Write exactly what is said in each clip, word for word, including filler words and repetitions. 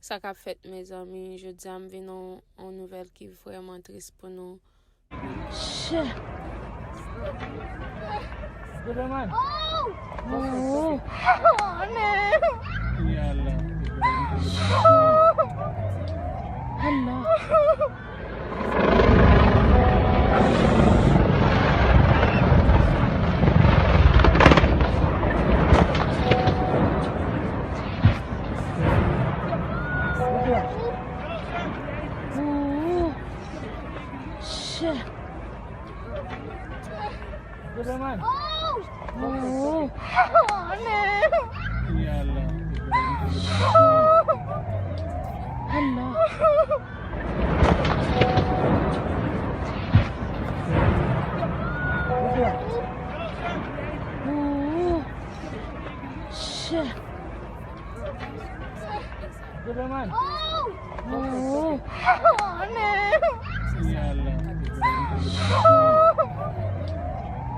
Sa k ap fèt, mezanmi? Jodi a, m vin yon, yon nouvèl ki vrèman tris pou nou.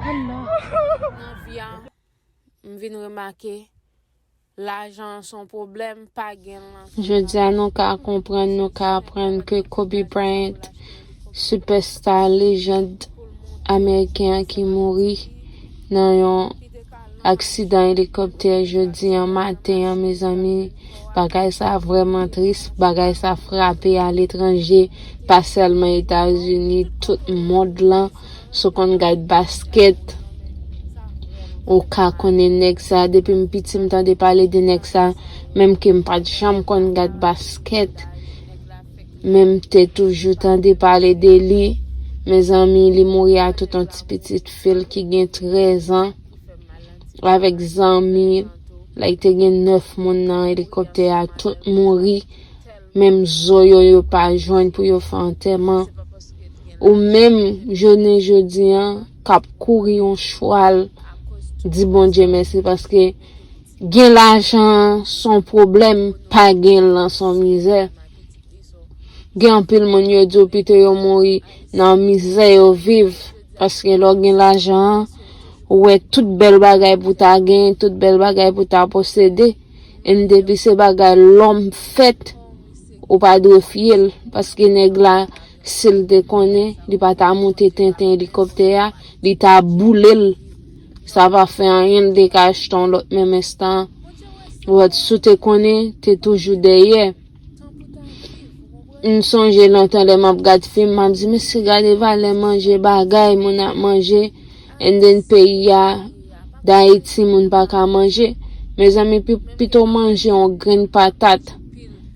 Nan vi a, m vin remake, lajan an se yon pwoblèm, pa gen l nan. Jodi a, nou ka konprann, nou ka aprann ke Kobe Bryant, sipèsta, lejand ameriken an ki mouri nan yon aksidan elikoptè jodi a maten an, mezanmi, bagay sa vrèman tris, bagay sa frape aletranje, pa sèlman Etazini, tout mond lan. Si w konn gad baskèt, ou ka konnen nèg sa. Depi m piti, m tande pale de nèg sa, menm ke m pa t janm konn gad baskèt. Men m te toujou tande pale de li. Mezanmi, li mouri a tout yon ti pitit fi l ki gen trèz an. Avèk zanmi l, like, te gen nèf moun nan elikoptè a, tout mouri. Menm zo yo, yo pa jwenn pou yo fè antèman. Ou menm, jounen jodi a, k ap kouri yon chwal, di Bondye mèsi, paske gen lajan se yon pwoblèm, pa gen l lan se yon mizè. Gen anpil moun yo di w pito yo mouri nan mizè yo viv, paske lè w gen lajan an, ou wè tout bèl bagay pou w ta gen, tout bèl bagay pou w ta posede, e depi se bagay lòm fèt, ou pa dwe fye l, paske nèg la, si l te konnen, li pa ta moute tenten elikoptè a, li ta boule l, sa pa fè anyen, l te ka achte yon lòt menm enstan an. Wòt, si w te konnen, te toujou dèyè. M sonje lontan lè m ap gad fim, m ap di, "Mesye, gade valè manje bagay moun ap manje, and then peyi a, Dayiti, moun pa ka manje." Mezanmi, pi-, pito manje yon grenn patat.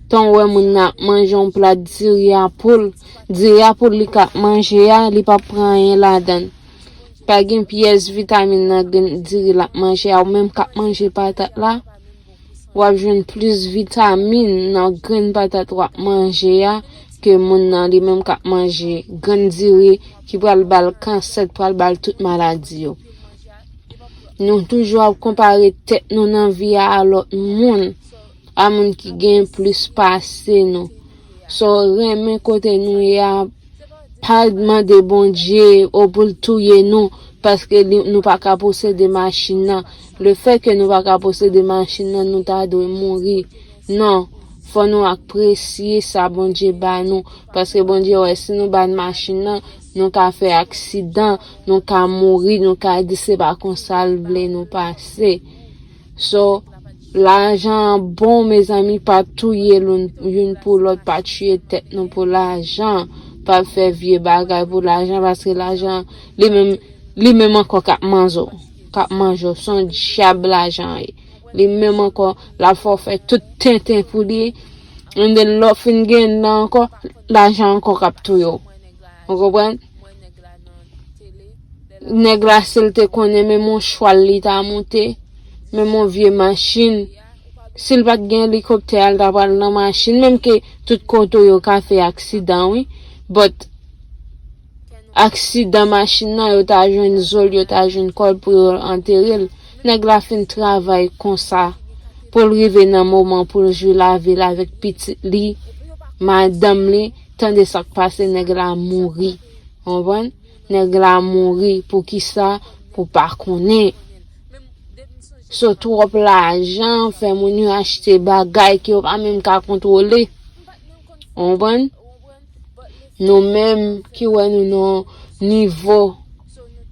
Tan w wè moun nan ap manje yon plat diri a poul, diri a poul li k ap manje a, li p ap pran anyen ladan l. Pa gen pyès vitamin nan grenn diri l ap manje a, ou menm k ap manje patat la. W ap jwenn plis vitamin nan grenn patat w ap manje a ke moun nan li menm k ap manje grenn diri ki pral ba l kansè, k pral ba l tout maladi yo. Nou toujou ap konpare tèt nou nan vi a a lòt moun, a moun ki gen plis pase nou. So, renmen kote nou ye a, pa mande Bondye o pou l touye nou, paske li, nou pa ka posede machin nan. Lefètke nou pa ka posede machin nan, nou ta dwe mouri. Non, fò nou apresye sa Bondye ba nou, paske Bondye wè si nou ba n machin nan, nou ka fè aksidan, nou ka mouri, nou ka di se pa konsa l vle nou pase. So, lajan an bon, mezanmi, pa touye loun youn pou lòt, pa tiye tèt nou pou lajan, pa fè vye bagay pou lajan, paske lajan, li menm, li menm ankò k ap manzo, k ap manje w, se yon dyab lajan ye. Li menm ankò, l ap fè w fè tout tenten pou li, and then lè w fin gen nan ankò, lajan ankò k ap touye w. Ou konprann? Nèg la, si l te konnen menm yon chwal li ta moute, menm yon vye machin, si l pa t gen elikoptè a, l ta pral nan machin, menm ke tout kote yo ka fè aksidan, wi. But, aksidan machin nan, yo ta jwenn zo l, yo ta jwenn kò l pou yo antere l. Nèg la fin travay konsa pou l rive nan moman pou l jwi lavi l avèk pitit li, madanm li, tande sa k pase, nèg la mouri. Konprann? Nèg la mouri. Poukisa? Pou pa konnen. So, twòp lajan fè moun yo achte bagay ke yo pa menm ka kontwole. Ou konprann? Nou menm ki wè nou nan nivo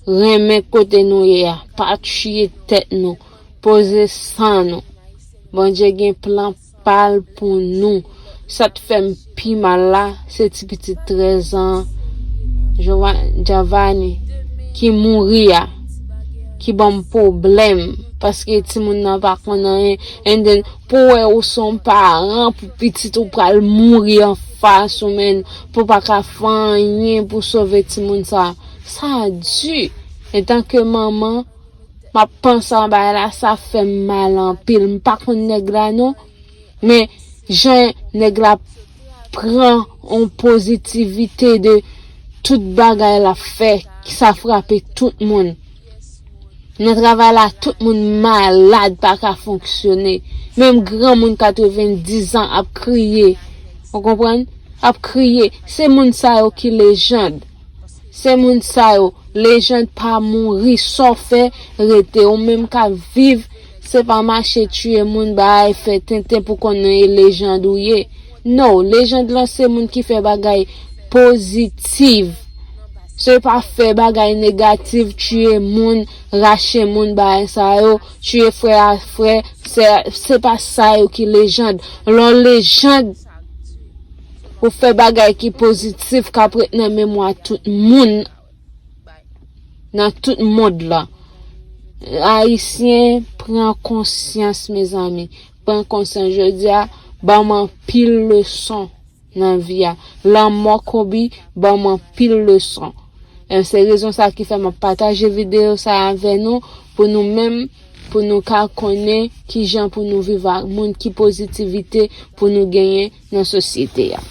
renmen kote nou ye a, pa tiye tèt nou, poze san nou. Bondye gen plan pa l pou nou. Sa t fè m pi mal la, se ti pitit trèz an, Jova- Javani, ki mouri a, ki ban m pwoblèm, paske timoun nan pa konn anyen, and then, pou wè ou se yon paran, pou pitit ou pral mouri anfas ou menm, pou pa ka fè anyen pou sove timoun sa. Sa di. Antanke manman, m ap panse an bagay la, sa fè m mal anpil. M pa konn nèg la non, men jan nèg la pran yon pozitivite de tout bagay l ap fè, sa frape tout moun. Nan travay la, tout moun malad, pa ka fonksyone. Menm granmoun katrevenndis an ap kriye. Ou konprann? Ap kriye. Se moun sa yo ki lejand. Se moun sa yo. Lejand pa mouri. Sa w fè, rete. Ou menm k ap viv, se pa mache tiye moun, bay fè tenten pou konnen e lejand ou ye. No, lejand lan se moun ki fè bagay pozitif. Se pa fè bagay negatif, tiye moun, rache moun, bagay sa yo, tiye frè a frè, se, se pa sa yo ki lejand. Lè w lejand, ou fè bagay ki pozitif, k ap ret nan memwa tout moun nan tout mond lan. Ayisyen, pran konsyans, mezanmi. Pran konsyans jodi a, ban m anpil leson nan vi a. Lanmò Kobe ban m anpil leson. E se rezon sa ki fè m ap pataje videyo sa avè nou, pou nou menm, pou nou ka konnen kijan pou nou viv ak moun, ki pozitivite pou nou genyen nan sosyete a.